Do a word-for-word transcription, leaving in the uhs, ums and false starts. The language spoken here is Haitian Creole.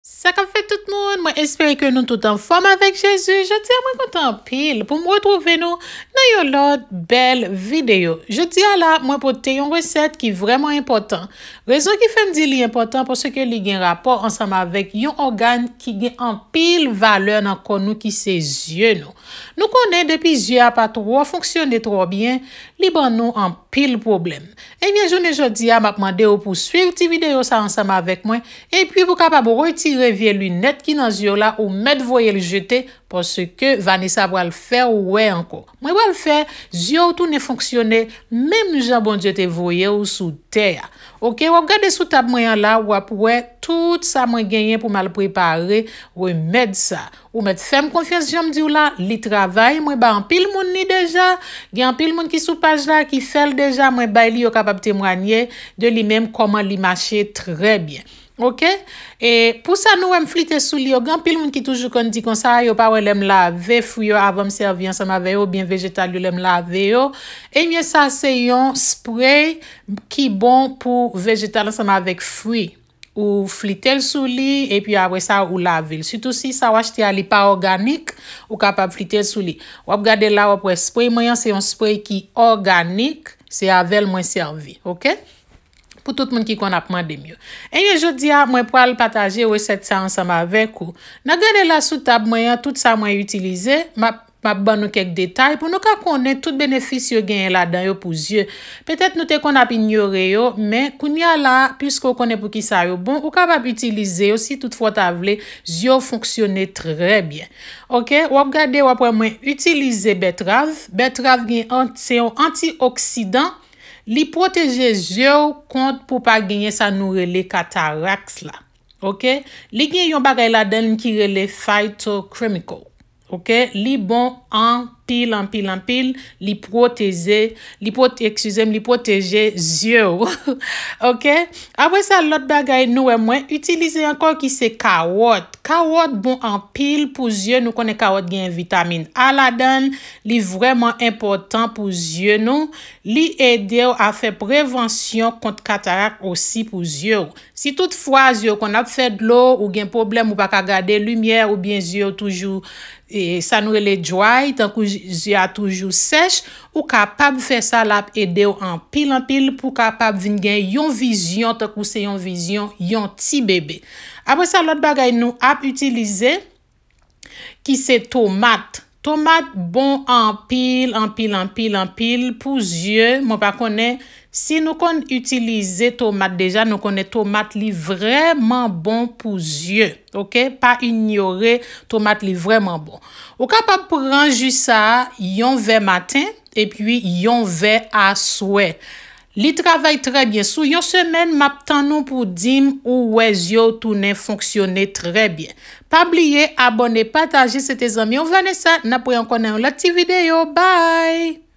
Sa k ap fèt tout moun, mwen espere ke nou tout anfòm avèk Jezi. Jodi a mwen kontan anpil pou m retwouve nou nan yon lòt bèl videyo. Jodi a la, mwen pote yon resèt ki vrèman enpòtan. Rezon ki fè m di li enpòtan, paske li gen rapò ansanm avèk yon ògàn ki gen anpil valè nan kò nou, ki se zye nou. Nou konnen depi zye a pa twò fonksyone twò byen, li ban nou anpil pwoblèm. Ebyen, jounen jodi a, m ap mande w pou w swiv ti videyo sa ansanm avèk mwen, epi pou w kapab retire vye linèt ki nan zye w la, ou mèt voye l jete, paske Vanessa pral fè w wè ankò. Mwen pral fè zye w tounen fonksyone menm jan Bondye te voye w sou tè a. Oke, w ap gade sou tab mwen an la, w ap wè tout sa mwen genyen pou m al prepare remèd sa. Ou mèt fè m konfyans, jan m di w la, li travay, mwen ba anpil moun li deja, gen anpil moun ki sou paj la ki fè l deja, mwen bay li, yo kapab temwanye de li menm kòman li mache trè byen. Oke? E pou sa nou wè m flite sou li yo, gen anpil moun ki toujou konn di konsa, yo pa wè lè m lave fwi yo avan m sèvi ansanm avè yo, oubyen vejetal yo lè m lave yo. Ebyen sa se yon spray ki bon pou vejetal ansanm avèk fwi. Ou flite l sou li, epi apre sa, ou lave l. Sitou si sa w achte a, li pa òganik, ou kapab flite l sou li. W ap gade la, w ap wè spray mwen an, se yon spray ki òganik, se avè l mwen sèvi, oke? Pou tout moun ki konn ap mande m yo. Ebyen, jodi a, mwen pral pataje resèt sa ansanm avèk ou. Nan gade la sou tab mwen an, tout sa mwen itilize, m ap M ap ban nou kèk detay pou nou ka konnen tout benefis yo genyen ladan yo pou zye. Petèt nou te konn ap inyore yo, men kounye a la, piske w konnen pou ki sa yo bon, ou kapab itilize yo si toutfwa w ta vle zye w fonksyone trè byen. Oke, w ap gade, w ap wè mwen itilize bètrav. Bètrav gen an-, se yon antioksidan. Li pwoteje zye w kont pou pa genyen sa nou rele kataraks la. Oke, li gen yon bagay ladan l ki rele phytochemical. Oke, li bon anpil, anpil, anpil. Li pwoteje, li pwote-, eskize m, li pwoteje zye w. Oke, apre sa, lòt bagay nou wè mwen itilize ankò ki se kawòt. Kawòt bon anpil pou zye. Nou konnen kawòt gen vitamin A ladan l. Li vrèman enpòtan pou zye nou. Li ede w a fè prevansyon kont katarak osi pou zye w. Si toutfwa zye w konn ap fè dlo, ou gen pwoblèm, ou pa ka gade limyè, oubyen zye w toujou, e, sa nou rele dry, tankou j-, zye a toujou sèch, ou kapab fè sa, l ap ede w anpil, anpil, pou w kapab vin gen yon vizyon, tankou se yon vizyon yon ti bebe. Apre sa, lòt bagay nou ap itilize, ki se tomat. Tomat bon anpil, anpil, anpil, anpil pou zye. Mwen pa konnen si nou konn itilize tomat deja, nou konnen tomat li vrèman bon pou zye. Oke? Pa inyore tomat, li vrèman bon. Ou kapab pran ji sa a yon vè maten, epi yon vè aswè. Li travay trè byen. Sou yon semèn, m ap tann ou pou w di m ou wè zye w tounen fonksyone trè byen. Pa bliye abòne, pataje, se te zanmi w Vanessa, n ap wè ankò nan yon lòt ti videyo. Bye!